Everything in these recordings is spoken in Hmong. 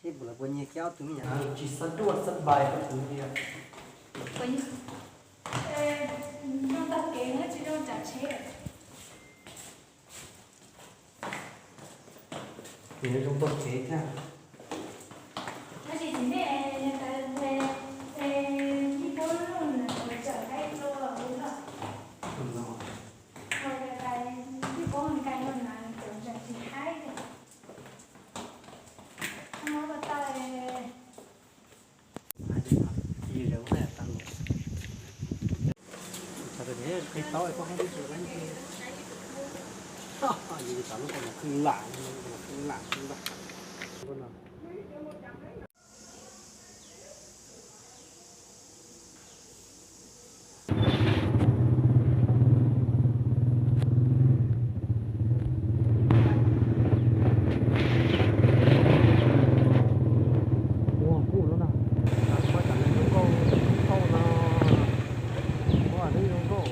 Seb puas lawv puas nyiag kiag ob tug me nyuam. Tsis xav duaj xav npais rau kuv tias. Zoo tag kev tsis zoo tsav tsheb. Nws zoo tag kev thiab. Tab sis txiv nej, ib pob loj na, tsam haib dua ub loj. Ib pob nkaij loj na, tsam tsis haib. Qhib tau, qhib tau. Yus tas lub qhov no khwb lam, khwb lam, khwb lam. Ua kuj no na, kuj tas nws zoo nkauj, zoo nkauj no, kuj nws zoo nkauj.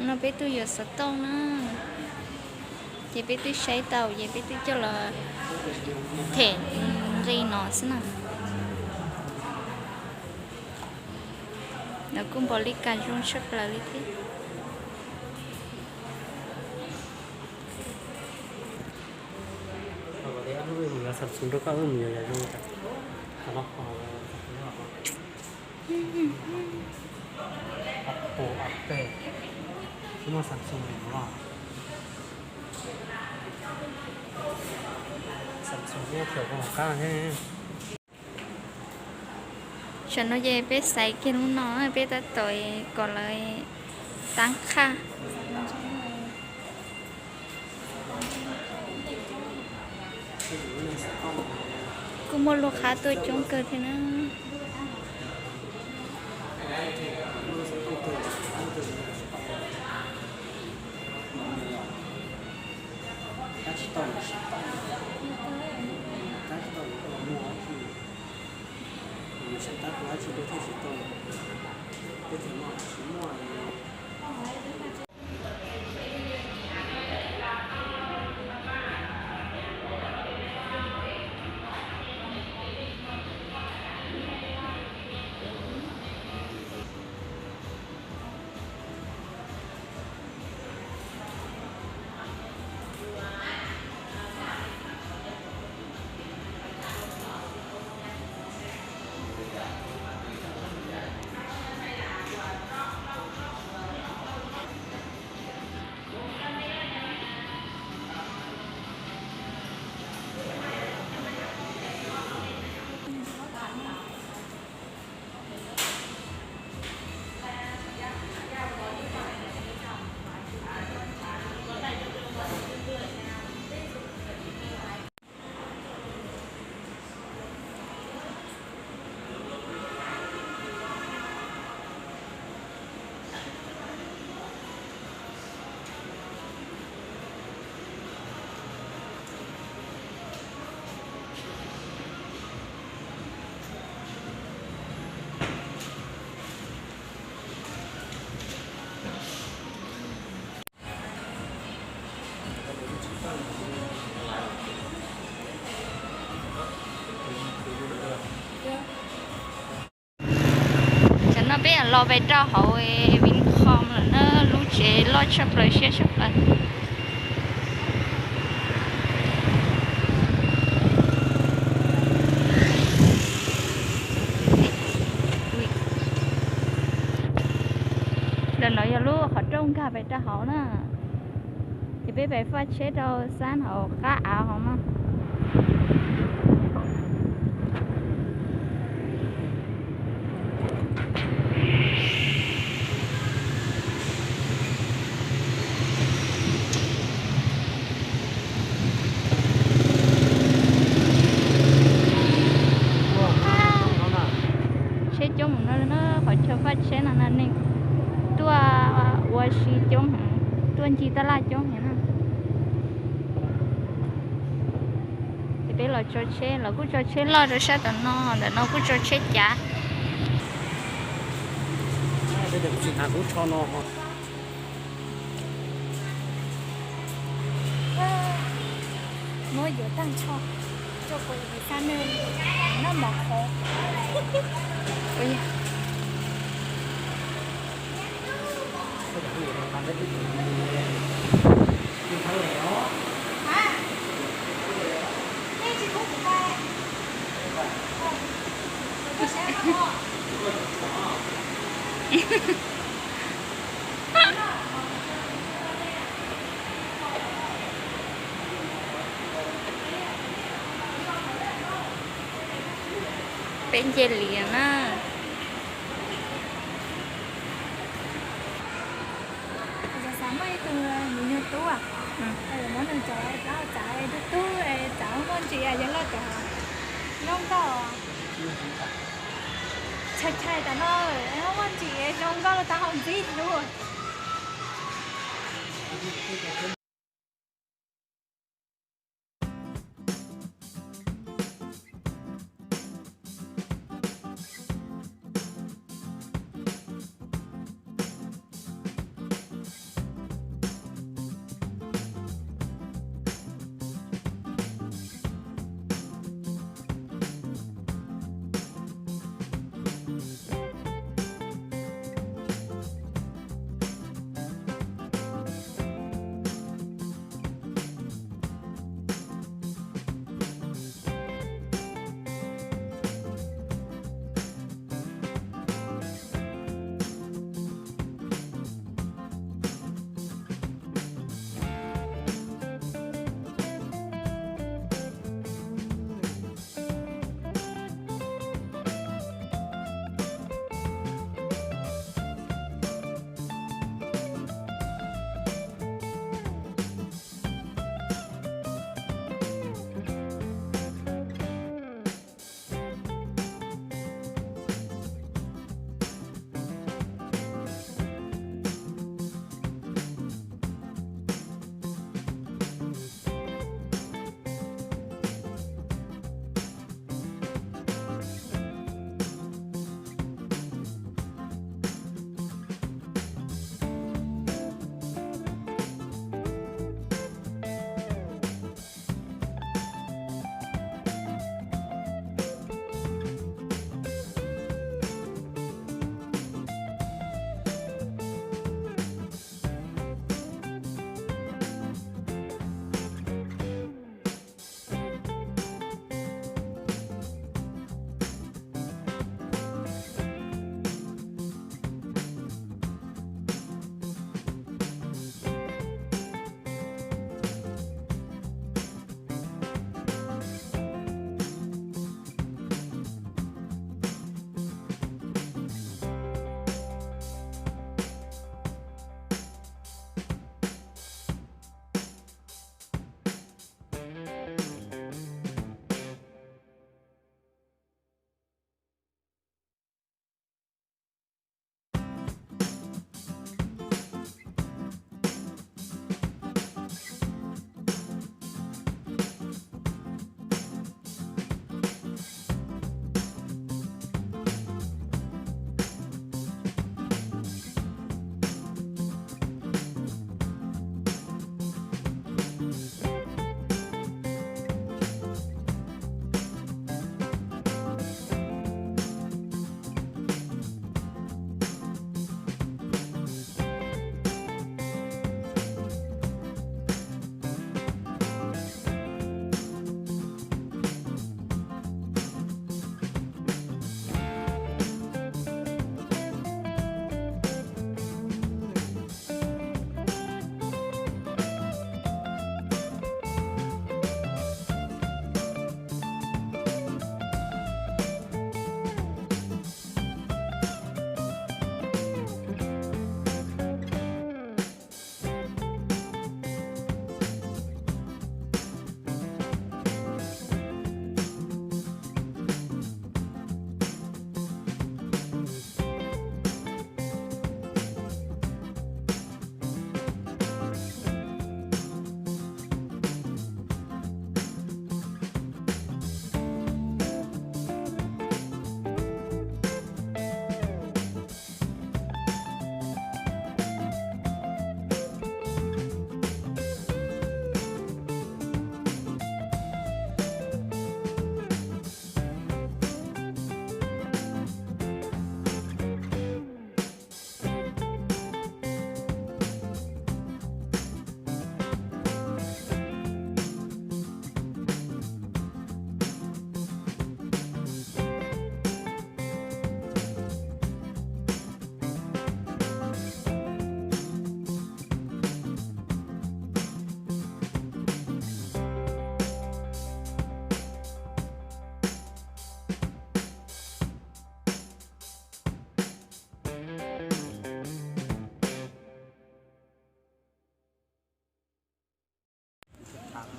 No peb tuaj yuav xov tooj na. Ces peb twb saib tau ces peb twb coj los them nqi no xwb na. Nws kuj npaum li cas zoo tshaj plaws li thiab. Tam no ces peb xaiv kiag lub no, peb tab tom kom lawv tab qhaj. Kuj muaj lub qab tuaj coob kawg thiab na. Tam no peb los pais rau hauv Vincom lawm na, lub tsev loj tshaj plaws siab tshaj plaws. Ntawm no yog lub qhov rooj nkag pais rau hauv na. Ces peb pais faj tsheb rau xab hauv qab av hauv no. Tsheb coob mus no na, qhov chaw faj tsheb no na neeg tuaj ua si coob heev, tuaj ncig taj laj coob heev na. Ces peb los tso tsheb, los kuj tso tsheb loj rau sab tom no, ntawm no kuj tso tsheb cav. Muab yuav tag nrho rau kuv xa nws noj mov qhov. Peb nce li na. Xav muaj ib tug nws nyuag tub, muab nws cov plaub txav tub tub, txav muaj ntsis yog loj tod, zoo nkauj. Tshai tshai tas no, muaj ntsis zoo nkauj taub hau ntxib lub.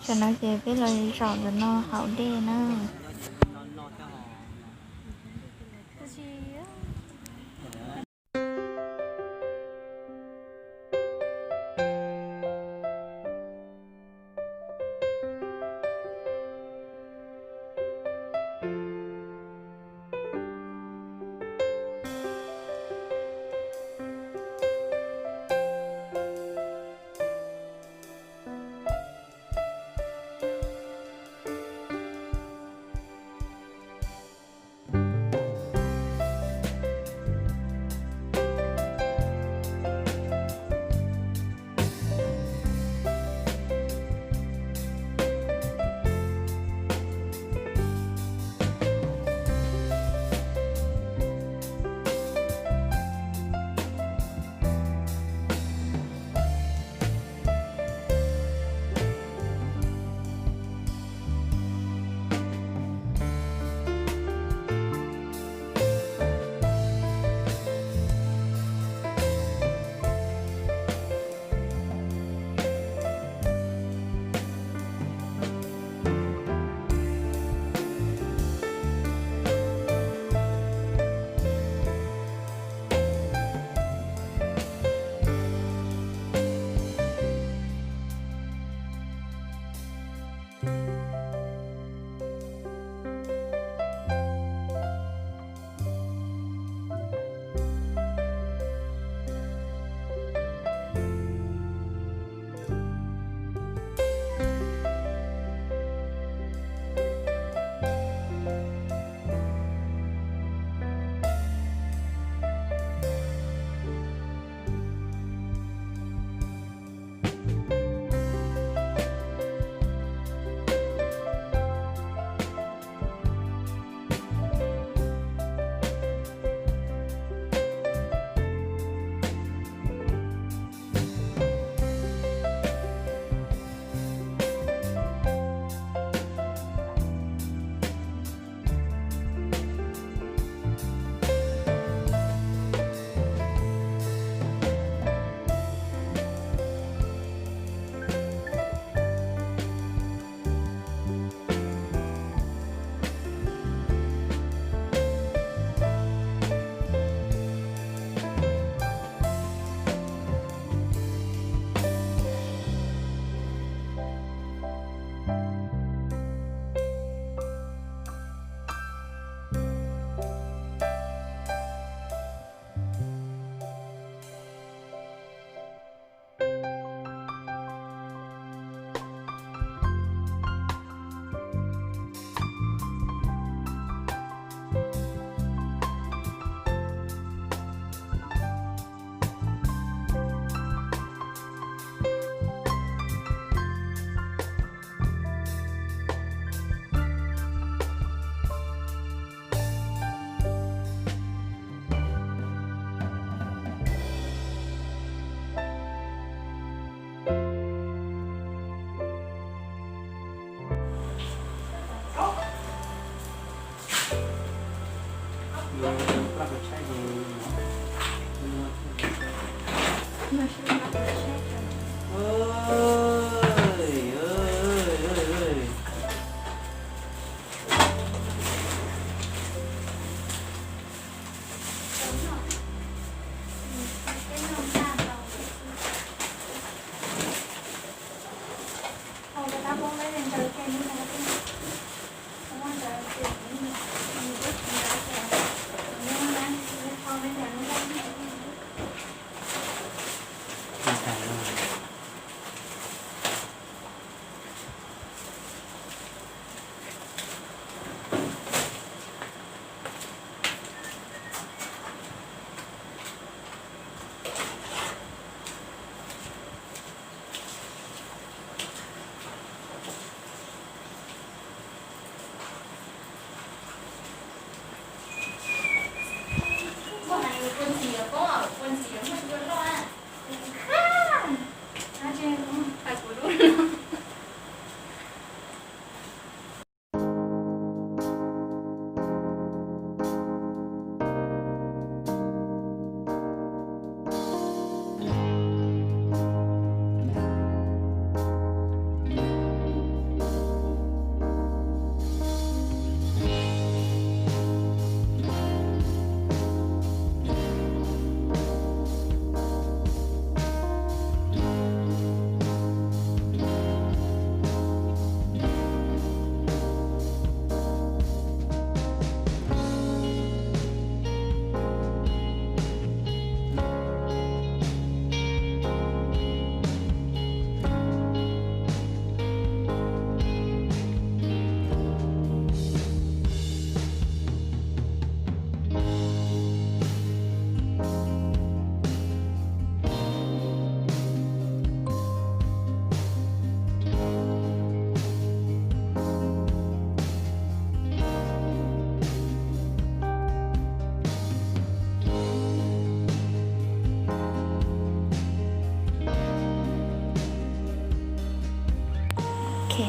Tam no ces peb los zaum ntawm no haus dej na.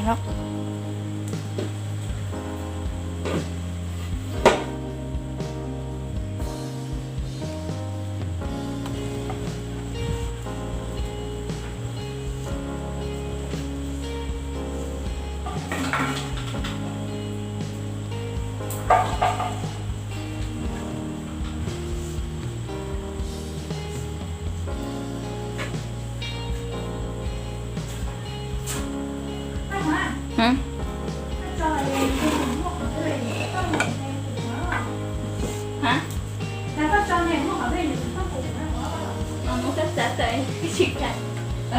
no.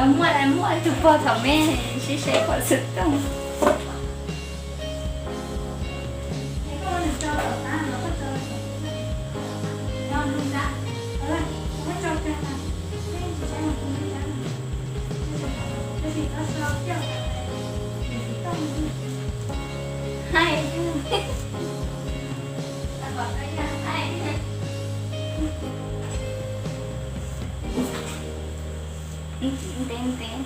Muaj, muaj tus pog thaum me sib seb pom xov tooj. Ntev ntev,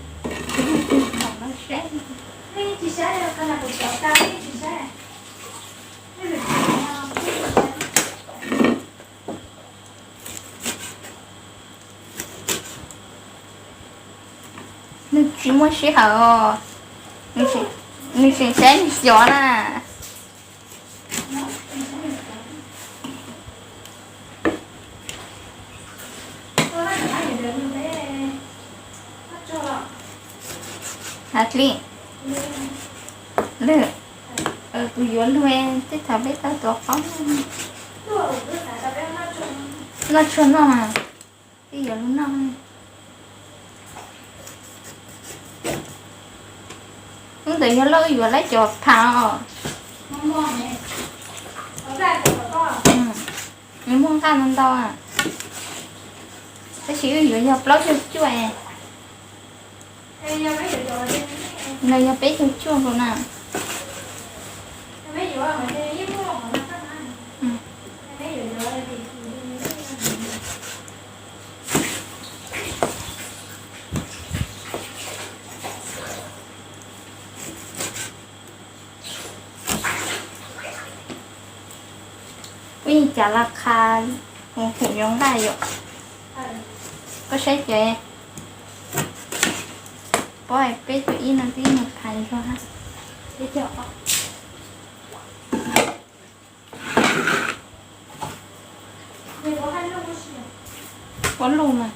thaum no saib. Nws tsis muaj sij hawm os. Nws tseem saib nws xyov na. Hav Dli, lwm, kuv yuav lug, tej thaum peb tau tuav qaub. Noj tshuaj noj mas, peb yuav lug noj. Ub, ntawd yog lawv yuav lawv cov phav os. Nws muaj nqaj ntau ntau, tab sis wb yuav yog plaub caug cuaj. Nws yog peb caug cuaj nkaus na. Ub, cas la qha hu hu nyob nqaj yom. Koj saib ces, pob peb caug ib no twb mus phav zog ha. Ua luj mas.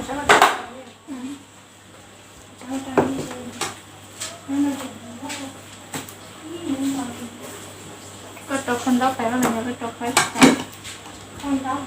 Koj rau khau ntaub pais los yog koj rau khau tais?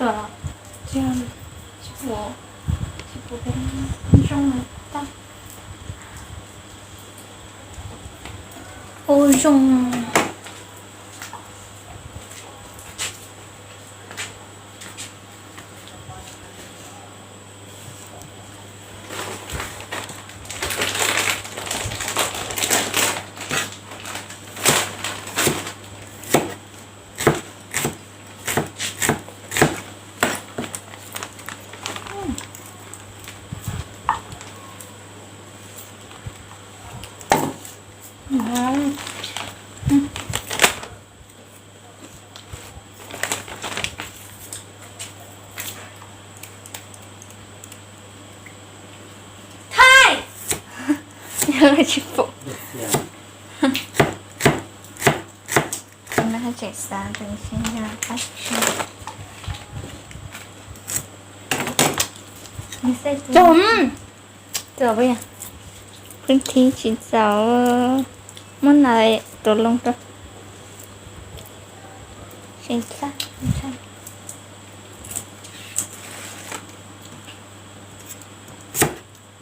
Tuaj, tsis pum, tsis pum peb zoo tag. Ua zoo. Thaij! Yog tsis pum. Tseem xav tus ntxhais yog qab tsi. Cog, cog peb, peb thib tsis txaus, muab nas tus loo rau. Ces txaj, txaj.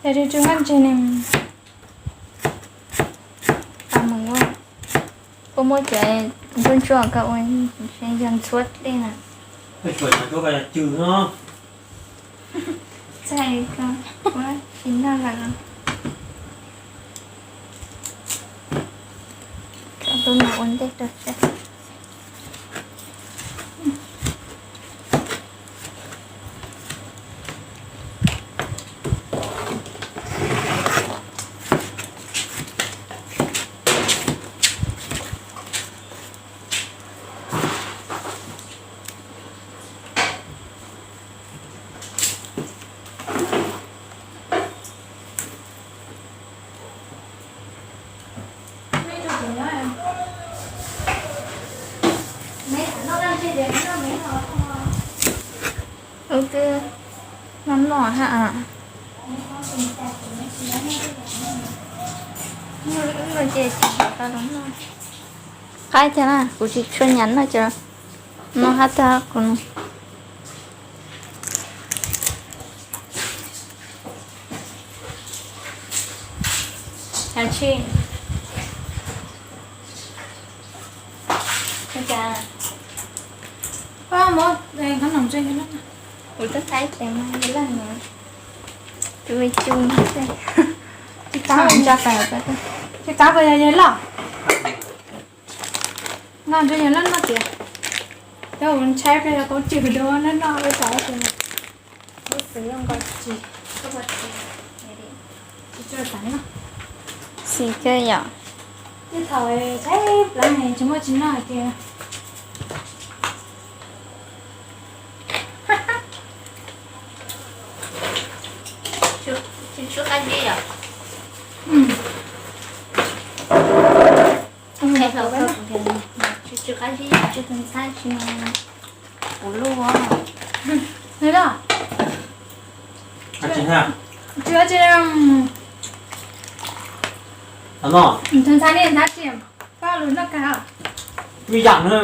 Ces tsis ua ntses ne. Tau mus ua, koj muab cov ntsuab ntsuab koj ua yog ntxhuab dlej na. Txhais ko, ua tsis noj lawm. Tso tus no ua ntej rau seb. Ub twb noj noj ha. Noj ces tsis tau los noj. Qaib thiab na, kuv tsis tshua nyiam noj cov no hab tag kuv. Hais tsis, ua cas, koj muab, koj noj ntses, kuv twb thaij tes mas yog laj no, tus me cu no xwb. Tsis tab, tsis tab ko yog yog loj. Noj ntses yog loj noj tias, cov ntshai pliag yog tau cwm dua noj noj ua cas tias. Lub xwm zoo nkaus tsis, tsis tso tag no. Xis kawg yom. Tej thaum tshaib plab tsis muaj tsis noj hais tias. Tsis tshuav qab zib yom. Tsis tshuav qab zib, tshuav tus ntxhab tsis no. Kuv lub. Nws los. Tsis, tsis, tus ntxhab li ntxhab tsis, koj lub noj kag. Tus yam no,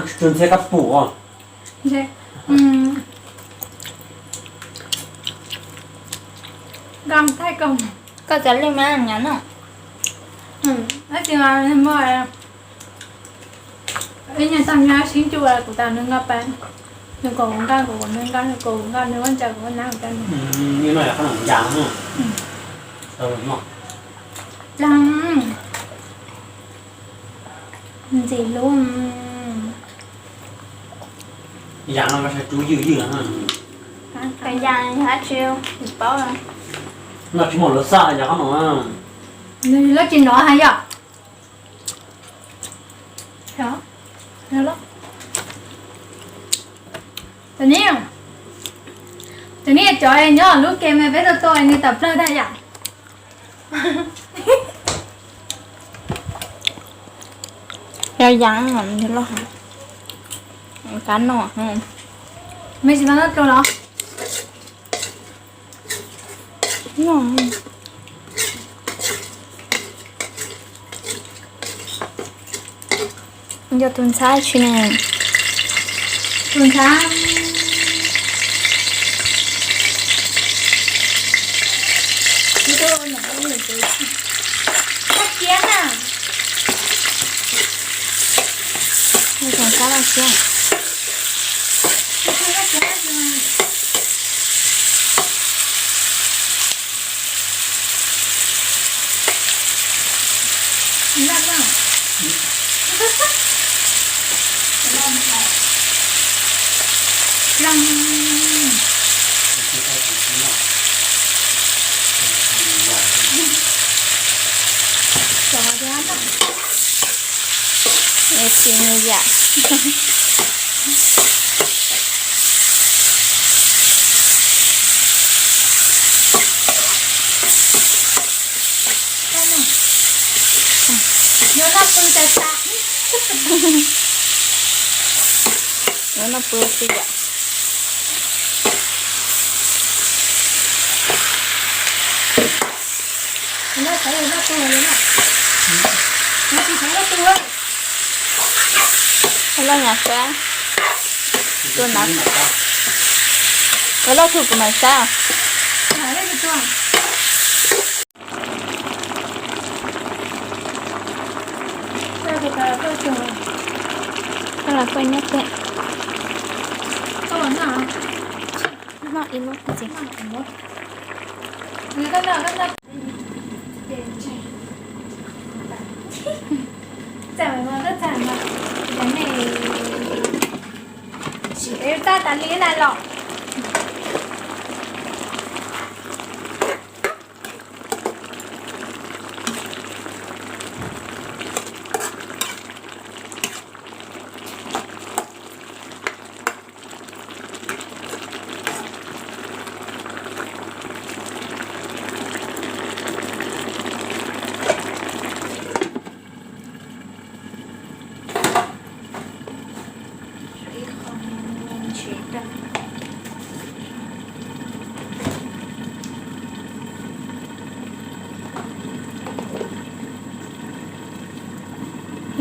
tus ntxhab kab pum. Koj cov lej mas nyav no. Ib nyuag tag nyob sib ncu kuv tas nws nqa pab, nws kom kuv nqa kuv, nws nqa nws kom kuv nqa nws ua ntsa kuv ua nab kuv tas nws. Ntxim hlub. Yam no mas rub ywm ywm no. Kas yas yog dab tsi tsis paub. Noj tsis muaj lawv xaj yog qhov no. Nws lawv tsis nov hais yom. Cov ne, cov ne cov nyob lub ke mas peb tuaj tuaj nws tawm plawg tag yom. Yog yas loj, kab no. Me tsis tau noj tua los? Yog tus ntxhab tsi ne? Tus ntxhab. Tus ntxhab loj siab. Tsis me yam. Yuav noj pw tas tas. Yuav noj pw xwb yom. Loj nyam sab. Tua na. Ua loj tug kuv mam sab. Koj los koj nyob pem. Noj ib lub txiv. Txaj tas li na los.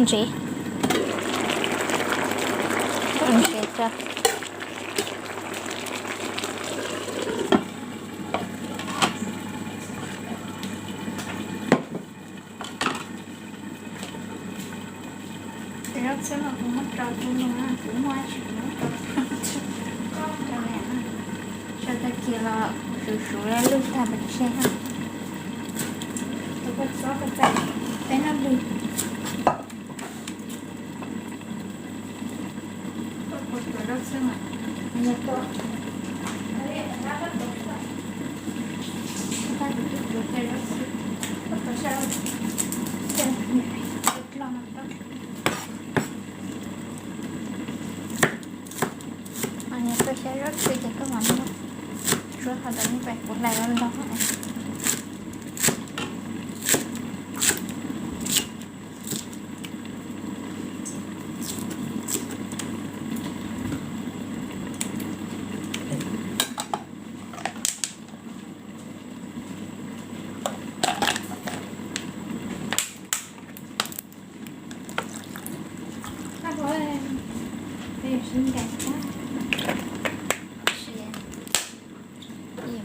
Ntsev, ntsev tso. Cov zaub txhwb no kuv muab rau tus no, kuv muaj tsis muab rau, rau niam. Tso tag kis los suv suv lwj tag pes tseg ha. Tus koj txob koj txaij peb noj lwg. Koj xyaw zaub txhwb ces koj mam muab tsuab qhov ntawd, kuv hlais los ntog.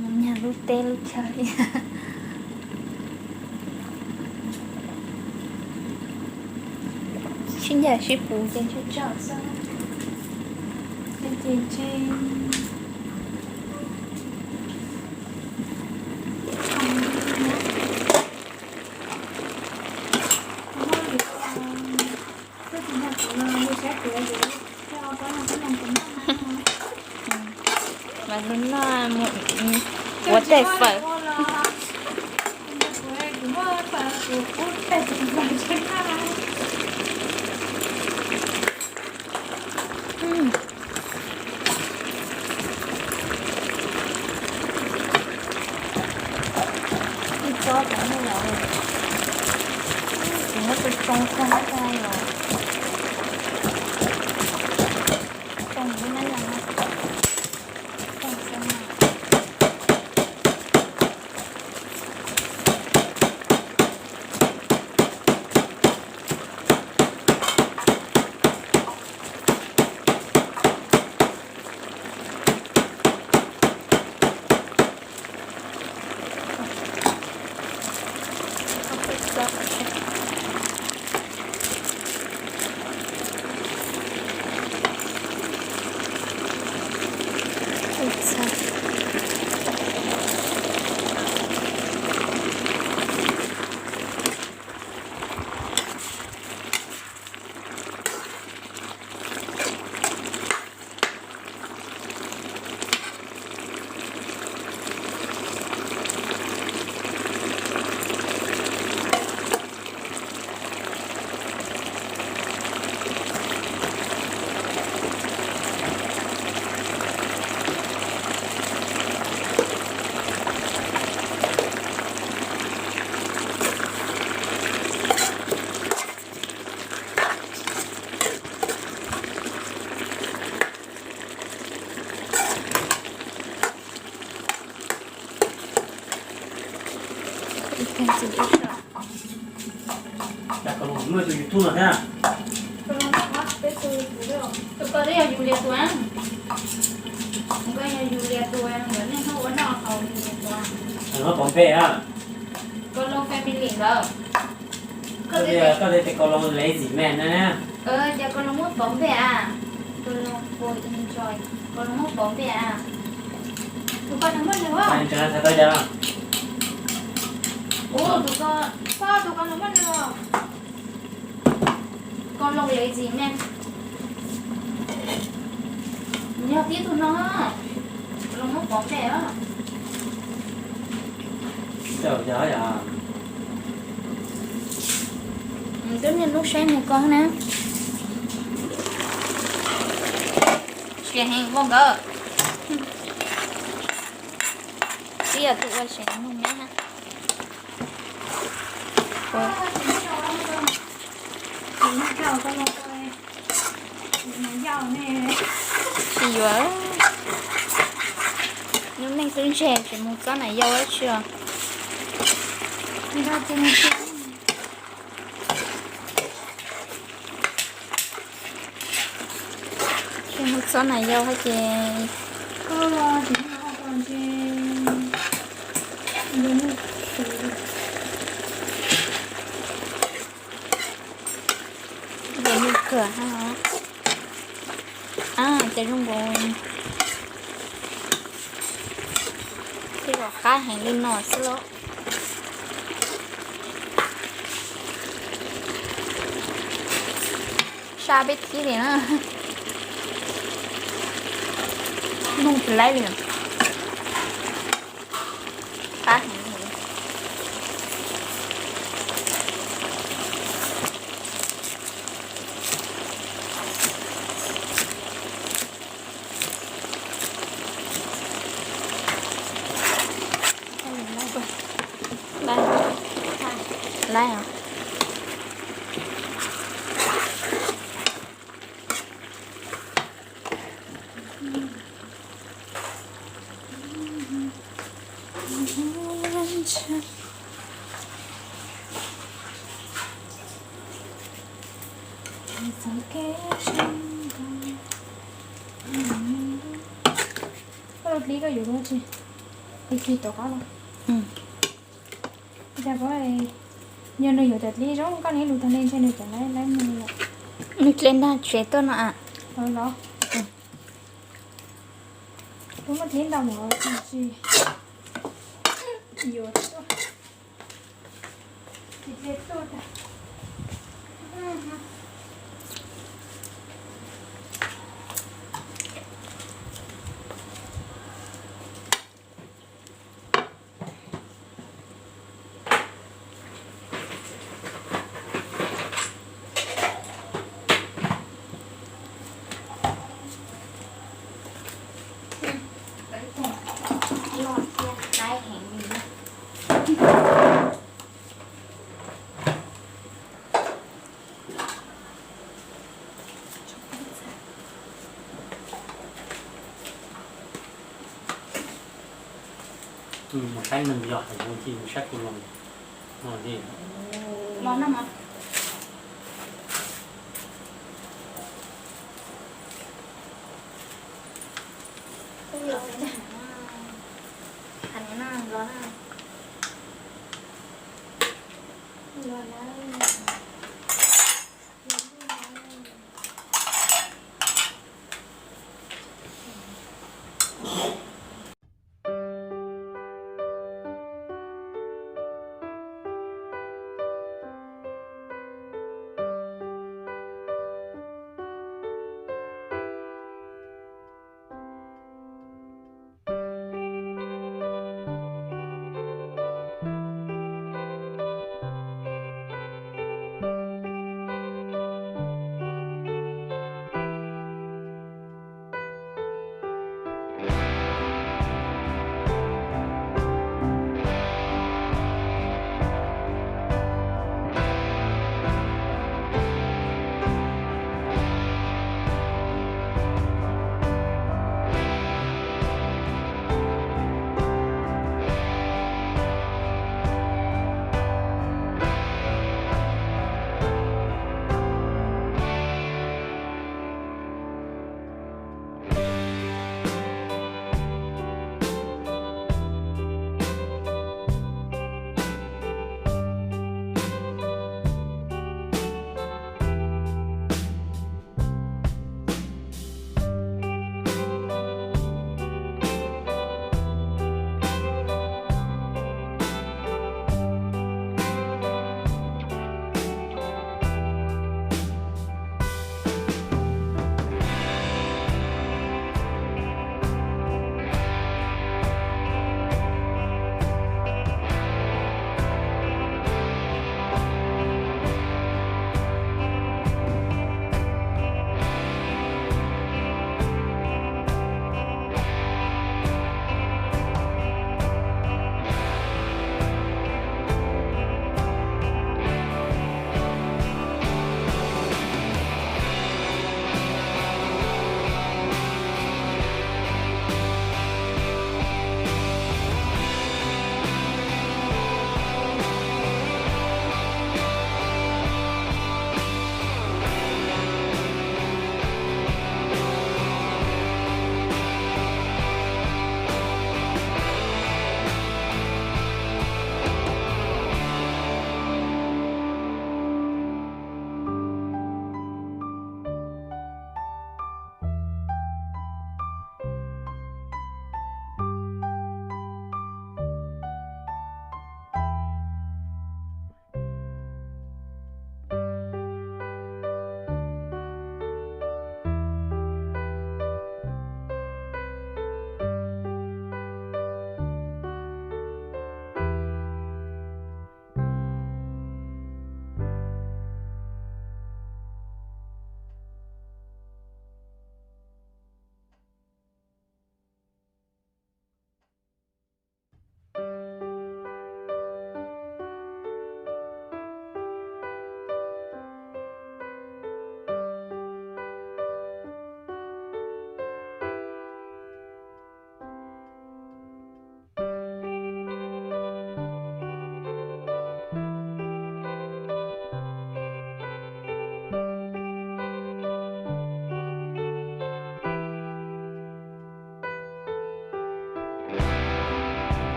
Mus nyag lub teb lub chaw li. Sib ncaim sib puv ces ntshe tsaum xwb. Ces ntshe Mas lub no Ua tej fawm. Tus ko twb yog yus lias tus, tus ko yog yus lias tus, nkawd niaj hnub ua noj haus yus lias tus. Pov npej a. Koj loo family ntawd. Koj tias koj tias koj loo lazy man na. Ces koj loo muab pov npej a. Koj loo enjoy, koj loo muab pov npej a. Tus ko nws muaj nws. Ua tus ko, tus ko nws muaj nws. Koj loo lazy man. Yog tib tug no, koj loo muab pov npej os. Twb niaj hnub saib nws ko na. Siab heev ua nkawd. Twb yog tus ua seem nug me na. Tsis yuav, lub neej twb ntseg tsis mus txob nais yau dab tsi os. Tsis mus txob nais yau hab ces Zoo li kawg hab. Ces zoo nkaus tej zaum qab heev li no xwb lauj. Sab peb thib li na. Nug tsis laib li. Qab heev li. Laib os. Koj ua dlib koj yuav dua tsi? Tig tom qab no. Cas koj, yog nws yuav cov dlib zoo koj nws lug tag ne ntshe nws cov laib laib mus lawm. Nws dleb ntag tsev tuaj no a. Los, kuv muaj dlib ntau mus tsis yuav tuaj. Tis dleb tuaj tag. Loj thiab qaib heev li na. Mus saib neeg yog hais mus cia mus saib kuv los no li. Los no mas. Los na. Los na.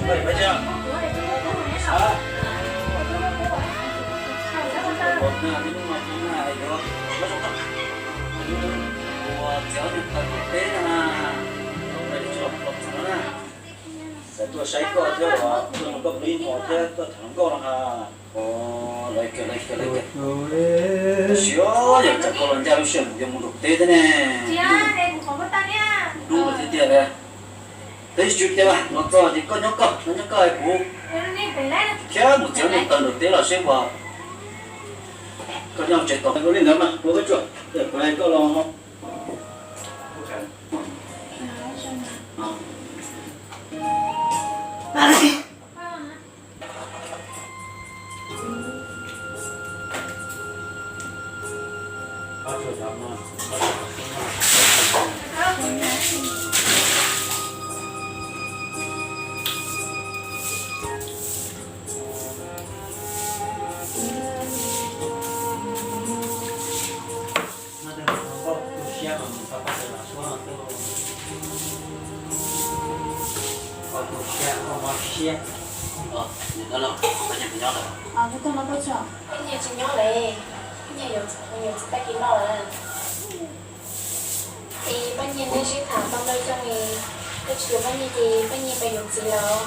Txiv nyuj taw ntuj teb na, tau pais tsis los txog no na. Txawm tuaj saib koj thiab los tuaj nrog koj pw ib hmo thiab tuaj tham hluas nkauj no ha. Lawv kawg, lawv kawg, lawv kawg. Tab sis yog tsam koj los ncaj lub sij hawm yuav mus nram teb thiab ne. Hnub lawm tiag tiag li. Tab sis tsis ua cas, los txog ces koj nyob koj, los nyob koj, kuv thiab mus txiav nyuj taw nram teb los seb puas. Koj nyob tsev tos kuv li ntawd mas kuv koj tsuam, kuv hais koj los. No twb hais nkauj tu siab mas mus tau pab tawm los suab no twb nkauj tu siab, nkauj mob siab. Koj nyob lawm? Koj nyias tsis nyob lawm, koj nyias yuav txiv tag kis no lawm. Es Paj Nyiag, neb sib tham tau ntev xyoo li, koj tsis yuav Paj Nyiag ces Paj Nyiag pais yuav txiv lawm.